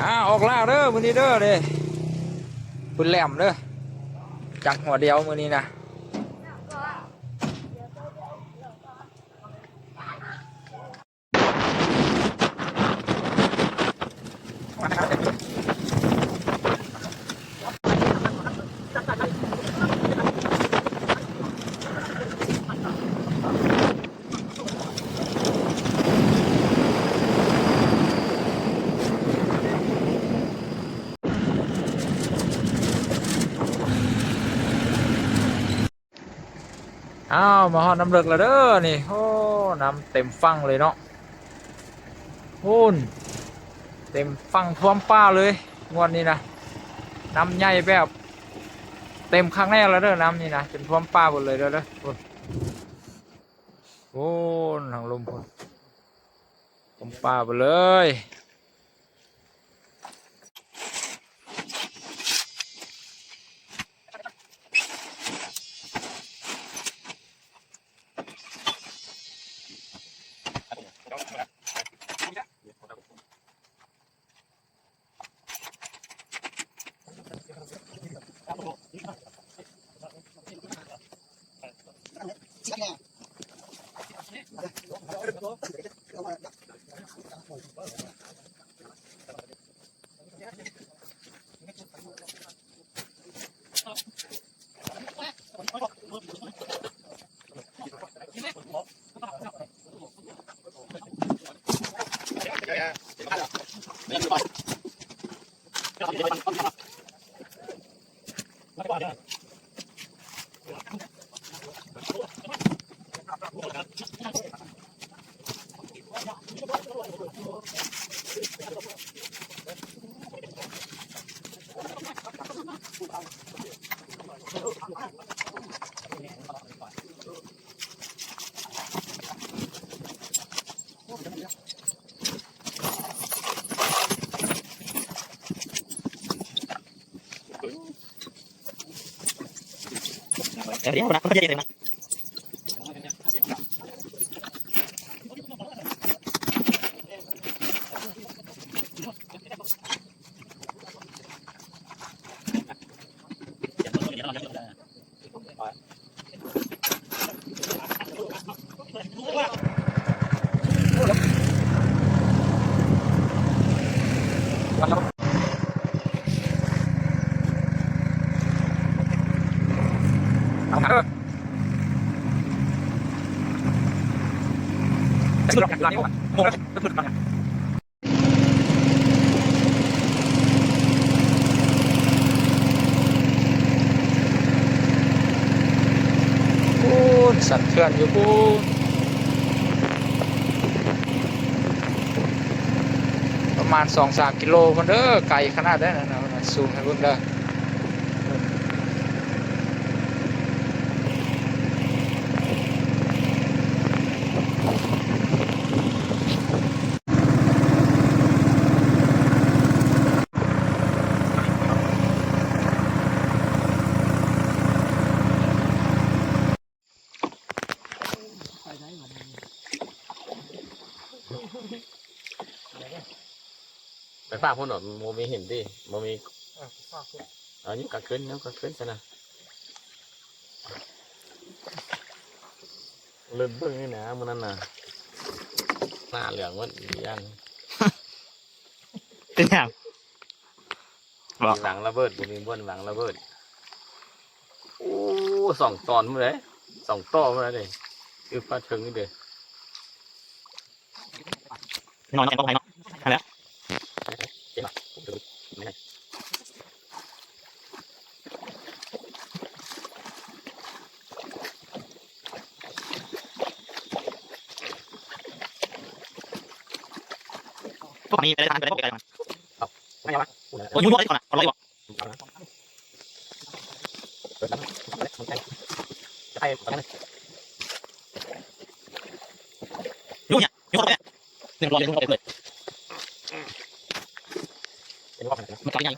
ອ່າ ອອກລ່າເດີມື້ນີ້ເດີ ເດ້ ເພິ່ນແຫຼມເດີ ຈັກຫົວດຽວມື້ນີ້ນະ. ອ້າວ ມາຮອດນ້ຳເລິກແລ້ວເດີນີ້. ໂອ້ ນ້ຳເຕັມຝັ່ງເລີຍເນາະ ພຸ້ນ ເຕັມຝັ່ງຖ້ວມປ່າເລີຍ. ງວດນີ້ນະ ນ້ຳໃຫຍ່ແບບເຕັມຄັກແນ່ແລ້ວເດີ ນ້ຳນີ້ນະ ຈົນຖ້ວມປ່າເບິດເລີຍເດີ ພຸ້ນ ພຸ້ນ ທາງລຸ່ມພຸ້ນ ຖ້ວມປ່າເບິດເລີຍ. ພຸ້ນ ສັນເຂື່ອນຢູ່ພຸ້ນ ປະມານສອງສາມກິໂລພຸ້ນເດີ ໄກຂະໜາດໃດນັ້ນນະ ສູງໃຫ້ພຸ້ນເດີ. ໄປຟາກພຸ້ນເນາະ ບໍ່ມີຫີນຕິ ບໍ່ມີ ເອີ ໄປຟາກພຸ້ນ ເອົາ ຍາມກາງຄືນ ຍາມກາງຄືນຊັ້ນນະ ເລີນເບິ່ງນີ້ນະ ມື້ນັ້ນນະ ໜ້າເຫຼືອງໝົດ ຢ້ານ ເປັນຫຍັງ? ບໍ່ ມີວາງລະເບີດ ບໍ່ມີບ່ອນວາງລະເບີດ. ໂອ້ ສອງຕອນພຸ້ນເດ້ ສອງຕໍ່ພຸ້ນເດ້ ອຶບມາເທິງນີ້ເດ້. ນອນເນາະ ແກງກອງໄພເນາະ ຫັ້ນແຫຼະ. ພວກນີ້ໄປໄດ້ທາງ ໄປໄດ້ ໄປໄດ້ທາງ. ໂອ້ຍ ຢູໆ ໄດ້ກ່ອນນະ ຂໍລອງອີກບໍ່? ຢູນີ້ ຢູເຂົ້າໄປ ນີ້ລອງ ຢູເຂົ້າໄປເລີຍ ມັນກັດຍັງ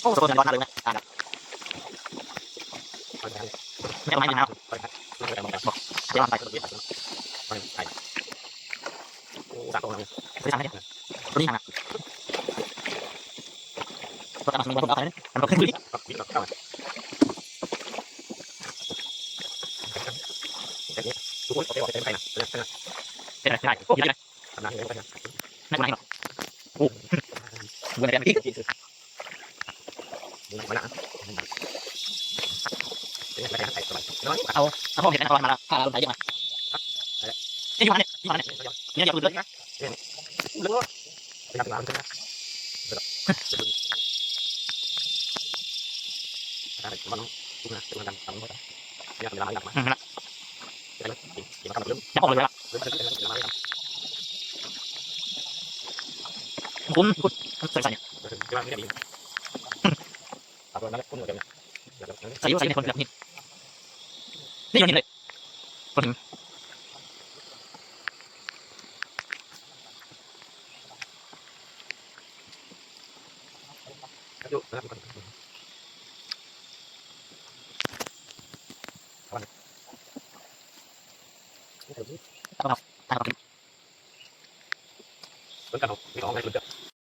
ໂອ້ ໂຕນີ້ຮ້ອນມາກເລີຍນະ. ແມ່ນບໍ່ ໄມ້ມັນນາວ ບໍ່ ເຈົ້າວ່າໄປ ໂອ້ ສາມໂຕແລ້ວ ໂຕນີ້ຫຍັງນະ ບໍ່ຈັບມັນ ມັນບໍ່ເອົາໄປເລີຍ ມັນບໍ່ຂຶ້ນ ເປັນໄປໄດ້ ໂອ້ ເຮັດໄດ້ ໂອ້ ບໍ່ໄດ້ ເອົາ ເອົາຂອງເຮັດໃຫ້ເຂົາມາລະ ພາລົງໄປເຍາະມາ ທີ່ຢູ່ຫັ້ນນີ້ ທີ່ຢູ່ຫັ້ນນີ້ ເນຍ ຢ່າເພິ່ງເລີຍ ອືມ ນັ້ນລະ ຢ່າເອົາເລີຍລະ ຄຸນ ຄຸນ ໃສ່ ໃສ່ ໃສ່ຢູ່ ໃສ່ຢູ່ຄົນເຫຼືອກນີ້ ນີ້ໂຍນຫີນເລີຍ ໂຍນຫີນ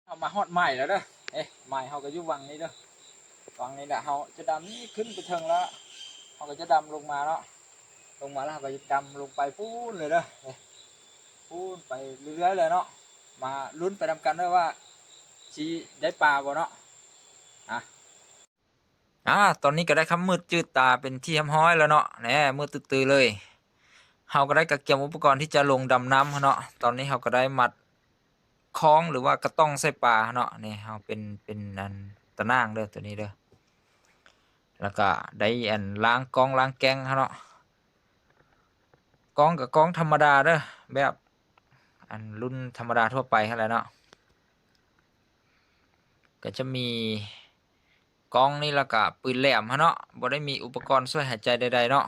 ເຮົາມາຮອດໝາຍແລ້ວເດີ ເອີ ໝາຍເຮົາກໍຢູ່ວັງນີ້ເດີ ວັງນີ້ແຫຼະ ເຮົາຈະດຳນີ້ຂຶ້ນໄປເທິງລະ ເຮົາກໍຈະດຳລົງມາເນາະ ລົງມາແລ້ວເຮົາກໍຈະດຳລົງໄປພຸ້ນເລີຍເດີ ພຸ້ນໄປເລື້ອຍໆເລີຍເນາະ ມາລຸ້ນໄປນຳກັນເດີວ່າຊິໄດ້ປາບໍ່ເນາະ ອາ ອາ ຕອນນີ້ກໍໄດ້ຄ່ຳມືດຈືດຕາເປັນທີ່ຮຽບຮ້ອຍແລ້ວເນາະ ແນ່ ມືດຕຶດໆເລີຍ ເຮົາກໍໄດ້ກະກຽມອຸປະກອນທີ່ຈະລົງດຳນ້ຳຫັ້ນເນາະ ຕອນນີ້ເຮົາກໍໄດ້ມັດ ຄອງ ຫຼືວ່າກະຕ່ອງໃສ່ປາເນາະ ນີ້ເຮົາເປັນ ເປັນອັນຕະໜ່າງເດີ ໂຕນີ້ເດີ ແລ້ວກະໄດ້ອັນລ້າງກອງລ້າງແກງເຮົາເນາະ ກອງກະກອງທຳມະດາເດີ ແບບອັນລຸ້ນທຳມະດາທົ່ວໄປຫັ້ນແຫຼະເນາະ ກະຈະມີກອງນີ້ ແລ້ວກະປືນແຫຼມເຮົາເນາະ ບໍ່ໄດ້ມີອຸປະກອນຊ່ວຍຫາຍໃຈໃດໆເນາະ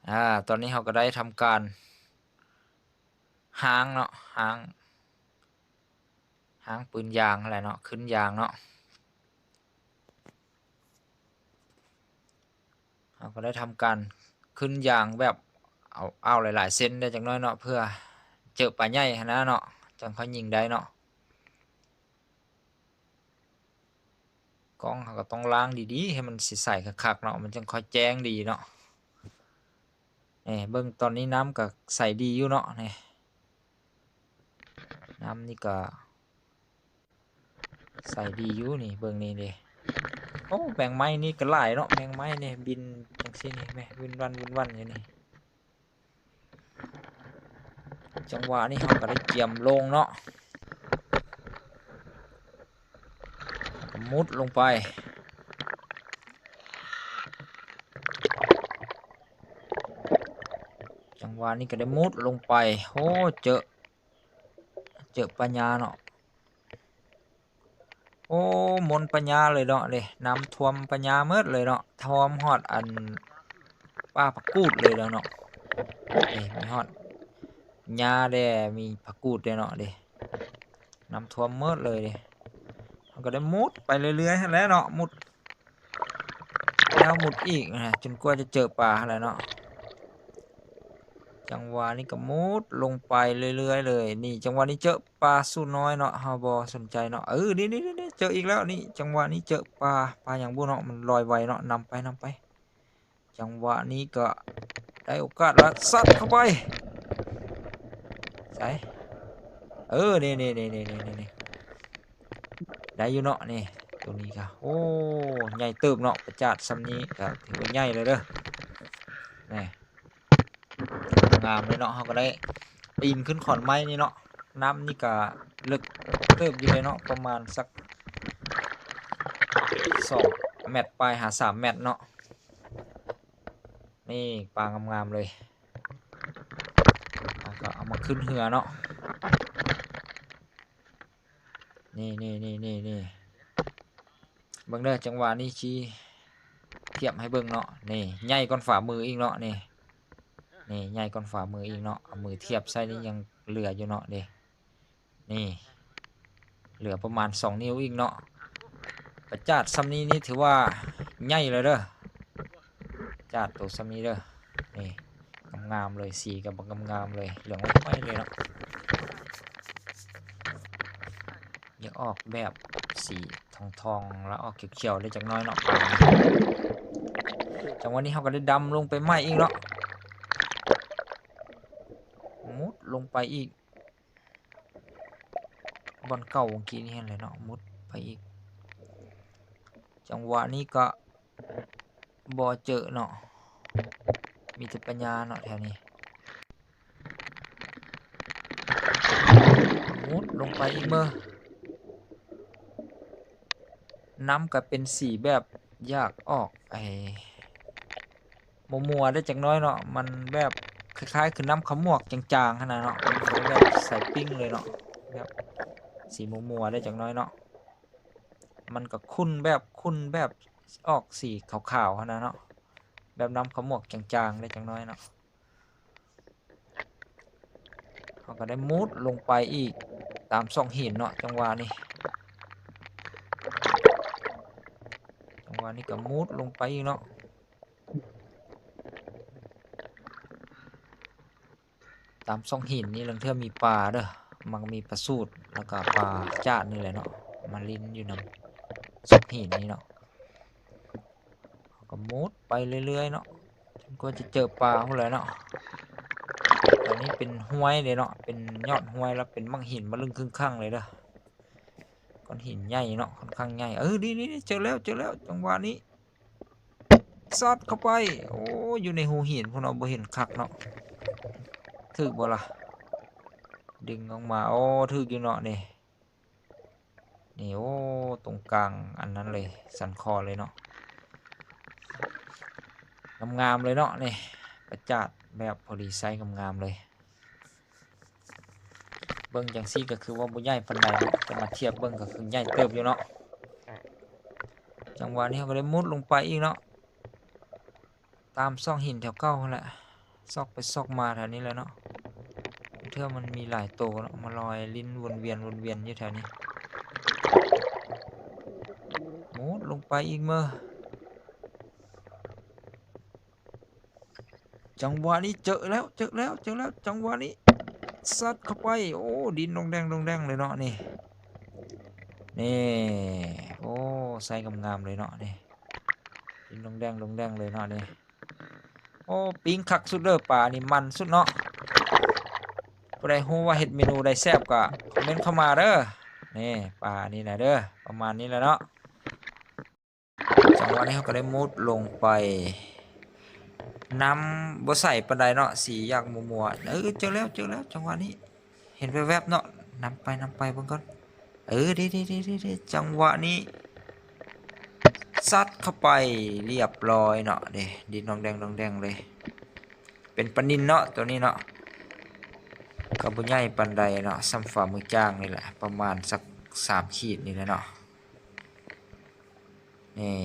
ອາ ຕອນນີ້ເຮົາກະໄດ້ທຳການ ຮາງເນາະ ຮາງ ຮາງປືນຢາງຫັ້ນແຫຼະເນາະ ຂຶ້ນຢາງເນາະ ເຮົາກໍໄດ້ທຳການຂຶ້ນຢາງແບບເອົາ ເອົາຫຼາຍໆເຊັນໄດ້ຈັກໜ້ອຍເນາະ ເພື່ອເຈີປາໃຫຍ່ຫັ້ນນະເນາະ ຈັ່ງຄ່ອຍຍິງໄດ້ເນາະ. ກ້ອງເຮົາກໍຕ້ອງລ້າງດີໆ ໃຫ້ມັນໃສໆຄັກໆເນາະ ມັນຈັ່ງຄ່ອຍແຈ້ງດີເນາະ. ເອີ ເບິ່ງຕອນນີ້ນ້ຳກໍໃສດີຢູ່ເນາະ ນີ້ ນ້ຳນີ້ກໍໃສດີຢູ່ນີ້ ເບິ່ງນີ້ເດ້. ໂອ້ ແມງໄມ້ນີ້ກໍຫຼາຍເນາະ ແມງໄມ້ນີ້ບິນຈັ່ງຊີ້ນີ້ແມະ ວິນວັນ ວິນວັນຢູ່ນີ້. ຈັງຫວະນີ້ເຮົາກໍໄດ້ກຽມລົງເນາະ ກໍມຸດລົງໄປ ຈັງຫວະນີ້ກໍໄດ້ມຸດລົງໄປ. ໂອ້ ເຈີ ເຈີປາຫຍ້າເນາະ. ໂອ້ ມົນປາຫຍ້າເລີຍເນາະເດ້ ນ້ຳຖ້ວມປາຫຍ້າໝົດເລີຍເນາະ ຖ້ວມຮອດອັນປ່າຜັກກູດເລີຍແລ້ວເນາະ. ນີ້ມີຮອດຫຍ້າແດ່ ມີຜັກກູດແດ່ເນາະເດ້ ນ້ຳຖ້ວມໝົດເລີຍເດ້. ເຮົາກໍໄດ້ມຸດໄປເລື້ອຍໆຫັ້ນແຫຼະເນາະ ມຸດ ແລ້ວມຸດອີກນະ ຈົນກວ່າຈະເຈີປາຫັ້ນແຫຼະເນາະ. ຈັງຫວະນີ້ກໍມຸດລົງໄປເລື້ອຍໆເລີຍ. ນີ້ ຈັງຫວະນີ້ເຈີປາສູນ້ອຍເນາະ ເຮົາບໍ່ສົນໃຈເນາະ. ເອີ ນີ້ໆໆ ເຈີອີກແລ້ວ ນີ້ ຈັງຫວະນີ້ເຈີປາ ປາຫຍັງບໍ່ເນາະ ມັນລອຍໄວເນາະ. ນຳໄປ ນຳໄປ ຈັງຫວະນີ້ກໍໄດ້ໂອກາດລະ ຊັດເຂົ້າໄປ ໃສ ເອີ ນີ້ໆໆ ໄດ້ຢູ່ເນາະ ນີ້ ໂຕນີ້ກໍ ໂອ້ ໃຫຍ່ເຕີບເນາະ ປາຈາດຊ່ຳນີ້ກໍຖືວ່າໃຫຍ່ແລ້ວເດີ ນີ້ ງາມເລີຍເນາະ. ເຮົາກໍໄດ້ປີນຂຶ້ນຂອນໄມ້ນີ້ເນາະ ນ້ຳນີ້ກໍເລິກເຕີບຢູ່ເດເນາະ ປະມານສັກສອງແມັດປາຍຫາສາມແມັດເນາະ. ນີ້ປາງາມໆເລີຍ ເຮົາກໍເອົາມາຂຶ້ນເຮືອເນາະ. ນີ້ໆໆໆ ເບິ່ງເດີ ຈັງຫວະນີ້ຊິທຽບໃຫ້ເບິ່ງເນາະ. ນີ້ໃຫຍ່ກ່ອນຝ່າມືອີກເນາະ ນີ້ ນີ້ໃຫຍ່ກ່ອນຝ່າມືອີກເນາະ ເອົາມືທຽບໃສ່ນີ້ຍັງເຫຼືອຢູ່ເນາະເດ້. ນີ້ເຫຼືອປະມານສອງນິ້ວອີກເນາະ ປາຈາດຊ່ຳນີ້ນີ້ຖືວ່າໃຫຍ່ແລ້ວເດີ. ຈາດໂຕຊ່ຳນີ້ເດີ. ນີ້ ງາມໆເລີຍ, ສີກໍບັກງາມໆເລີຍ, ເຫຼືອງໄວໆເລີຍເນາະ. ຢາກອອກແບບສີທອງໆ ແລ້ວອອກຂຽວໆໄດ້ຈັກໜ້ອຍເນາະ. ຈັງຫວະນີ້ເຮົາກໍໄດ້ດຳລົງໄປໃໝ່ອີກເນາະ, ມຸດລົງໄປອີກ ບ່ອນເກົ່າເມື່ອກີ້ນີ້ຫັ້ນແຫຼະເນາະ, ມຸດໄປອີກ. ຈັງຫວະນີ້ກໍບໍ່ເຈີເນາະ, ມີແຕ່ປາຫຍ້າເນາະແຖວນີ້. ມຸດລົງໄປອີກເມີ. ນ້ຳກໍເປັນສີແບບຢາກອອກໄອ້ ມົວໆໄດ້ຈັກໜ້ອຍເນາະ, ມັນແບບຄ້າຍໆຄືນ້ຳຂະໝວກຈາງໆຫັ້ນນະເນາະ, ມັນບໍ່ແບບໃສປິ້ງເລີຍເນາະ, ແບບສີມົວໆໄດ້ຈັກໜ້ອຍເນາະ. ມັນກໍຂຸ່ນແບບ ຂຸ່ນແບບອອກສີຂາວໆຫັ້ນນະເນາະ, ແບບນ້ຳຂະໝວກຈາງໆໄດ້ຈັກໜ້ອຍເນາະ. ເຮົາກໍໄດ້ມຸດລົງໄປອີກຕາມຊອກຫີນເນາະ ຈັງຫວະນີ້, ຈັງຫວະນີ້ກໍມຸດລົງໄປອີກເນາະ. ຕາມຊອກຫີນນີ້ລາງເທື່ອມີປາເດີ, ມັກມີປາສູດ ແລ້ວກໍປາຈາດນີ້ແຫຼະເນາະ, ມາຫຼິ້ນຢູ່ນຳຊອກຫີນນີ້ເນາະ. ເຮົາກໍມຸດໄປເລື້ອຍໆເນາະ ຈົນກວ່າຈະເຈີປາພຸ້ນແຫຼະເນາະ. ອັນນີ້ເປັນຫ້ວຍເດ້ເນາະ, ເປັນຍອດຫ້ວຍ ແລ້ວເປັນໝາກຫີນມະລຶ້ງຄຶ່ງຄັ່ງເລີຍເດີ. ກ້ອນຫີນໃຫຍ່ເນາະ, ຂ້ອນຂ້າງໃຫຍ່. ເອີ ນີ້ໆ ເຈີແລ້ວ ເຈີແລ້ວ, ຈັງຫວະນີ້ຊັດເຂົ້າໄປ. ໂອ້ ຢູ່ໃນຮູຫີນພຸ້ນເນາະ, ບໍ່ເຫັນຄັກເນາະ. ຖືກບໍ່ລະ? ດຶງອອກມາ. ໂອ້ ຖືກຢູ່ເນາະນີ້. ນີ້ ໂອ້ ຕົງກາງອັນນັ້ນເລີຍ, ສັນຄໍເລີຍເນາະ. ງາມໆເລີຍເນາະນີ້, ປາຈາດແບບພໍດີໃຊ້ ງາມໆເລີຍ. ເບິ່ງຈັ່ງຊີ້ກໍຄືວ່າບໍ່ໃຫຍ່ປານໃດເນາະ, ແຕ່ມາທຽບເບິ່ງກໍຄືໃຫຍ່ເຕີບຢູ່ເນາະ. ຈັງຫວະນີ້ເຮົາກໍໄດ້ມຸດລົງໄປອີກເນາະ. ຕາມຊອກຫີນແຖວເກົ່າຫັ້ນແຫຼະ, ຊອກໄປຊອກມາແຖວນີ້ແຫຼະເນາະ. ເທື່ອມັນມີຫຼາຍໂຕເນາະ, ມາລອຍຫຼິ້ນວົນວຽນ ວົນວຽນຢູ່ແຖວນີ້. ມຸດລົງໄປອີກເມີ. ຈັງຫວະນີ້ເຈີແລ້ວ ເຈີແລ້ວ ເຈີແລ້ວ, ຈັງຫວະນີ້ຊັດເຂົ້າໄປ. ໂອ້ ດິນດອງແດງ ດອງແດງເລີຍເນາະນີ້. ນີ້ ໂອ້ ໃສ່ງາມໆເລີຍເນາະນີ້. ດິນດອງແດງ ດອງແດງເລີຍເນາະນີ້. ໂອ້ ປີ້ງຄັກສຸດເດີ, ປານີ້ມັນສຸດເນາະ. ຜູ້ໃດຮູ້ວ່າເຮັດເມນູໃດແຊບກໍຄອມເມັນເຂົ້າມາເດີ. ນີ້ ປານີ້ນະເດີ, ປະມານນີ້ແຫຼະເນາະ. ຈັງຫວະນີ້ເຮົາກໍໄດ້ມຸດລົງໄປ, ນ້ຳບໍ່ໃສປານໃດເນາະ, ສີຢາກມົວໆ. ເອີ ເຈີແລ້ວ ເຈີແລ້ວ, ຈັງຫວະນີ້ ເຫັນແວບໆເນາະ. ນຳໄປ ນຳໄປເບິ່ງກ່ອນ. ເອີ ເດ້ໆໆໆ ຈັງຫວະນີ້ຊັດເຂົ້າໄປ ລຽບຮ້ອຍເນາະ. ເດ້ ດິນດອງແດງ ດອງແດງເລີຍ. ເປັນປານິນເນາະ ໂຕນີ້ເນາະ, ກໍບໍ່ໃຫຍ່ປານໃດເນາະ, ສ່ຳຝ່າມືຈ້າງນີ້ແຫຼະ, ປະມານສັກສາມຂີດນີ້ແຫຼະເນາະ. ນີ້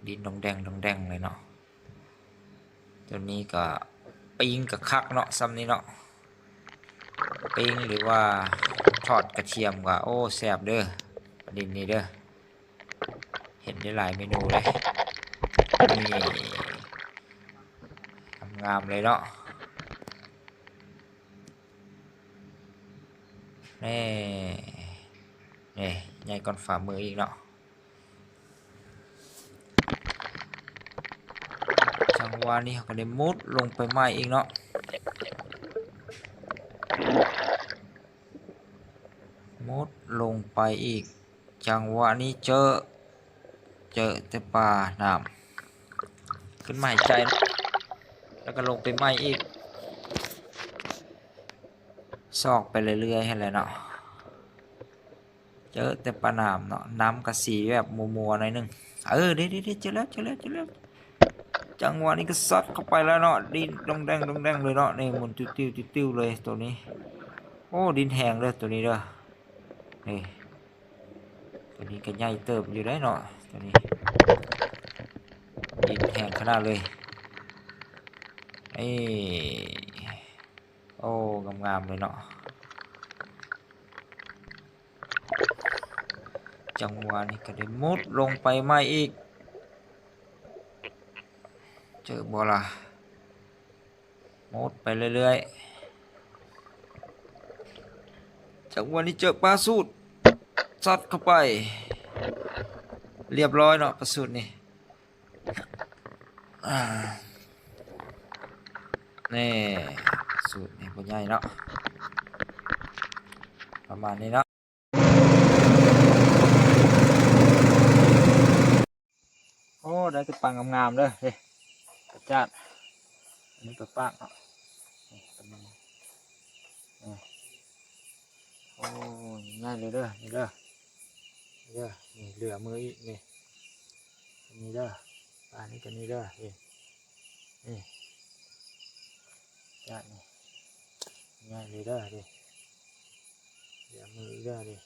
ດິນດອງແດງ ດອງແດງເລີຍເນາະ. ຕົວນີ້ກໍປີ້ງກໍຄັກເນາະ, ຊ່ຳນີ້ເນາະ, ປີ້ງ ຫຼືວ່າທອດກະທຽມກໍ ໂອ້ ແຊບເດີ, ປານິນນີ້ເດີ. ເຮັດໄດ້ຫຼາຍເມນູເລີຍ. ນີ້ ງາມໆເລີຍເນາະ. ນີ້ ນີ້ ໃຫຍ່ກ່ອນຝ່າມືອີກເນາະ. ຈັງຫວະນີ້ເຮົາກໍໄດ້ມຸດລົງໄປໃໝ່ອີກເນາະ, ມຸດລົງໄປອີກ. ຈັງຫວະນີ້ເຈີ ເຈີແຕ່ປານ້ຳ. ຂຶ້ນມາຫາຍໃຈ ແລ້ວກໍລົງໄປໃໝ່ອີກ. ຊອກໄປເລື້ອຍໆຫັ້ນແຫຼະເນາະ. ເຈີແຕ່ປານ້ຳເນາະ, ນ້ຳກໍສີແບບມົວໆໜ້ອຍໜຶ່ງ. ເອີ ເດ້ໆໆ ເຈີແລ້ວ ເຈີແລ້ວ ເຈີແລ້ວ. ຈັງຫວະນີ້ກໍຊັດເຂົ້າໄປແລ້ວເນາະ, ດິນດອງແດງ ດອງແດງເລີຍເນາະ. ນີ້ ໝູນຕິວໆ ຕິວໆເລີຍໂຕນີ້. ໂອ້ ດິນແຮງເດີໂຕນີ້ເດີ. ນີ້ ຕົວນີ້ກໍໃຫຍ່ເຕີບຢູ່ໄດ໋ເນາະ, ຕົວນີ້ດິນແຮງຂະໜາດເລີຍ. ເອີ ໂອ້ ງາມໆເລີຍເນາະ. ຈັງຫວະນີ້ກໍໄດ້ມຸດລົງໄປໃໝ່ອີກ. ເຈີບໍ່ລະ? ໝົດໄປເລື້ອຍໆ. ຈັງຫວະນີ້ເຈີປາສູດ ຊັດເຂົ້າໄປ ລຽບຮ້ອຍເນາະ ປາສູດນີ້. ອາ ນີ້ ສູດນີ້ບໍ່ໃຫຍ່ເນາະ ປະມານນີ້ເນາະ. ໂອ້ ໄດ້ແຕ່ປາງາມໆເດີ ເດ້ ກະຈາດ. ອັນນີ້ປາປາກເນາະ ນີ້ປານີ້ ນີ້. ໂອ້ ໃຫຍ່ເລີຍເດີ ນີ້ເດີ ນີ້ເດີ ນີ້ເຫຼືອມືອີກ ນີ້ ນີ້ເດີ ປານີ້ກະນີ້ເດີ ນີ້ ນີ້ ຈາດນີ້ ໃຫຍ່ເລີຍເດີ ນີ້ ເຫຼືອມືອີກເດີ ນີ້.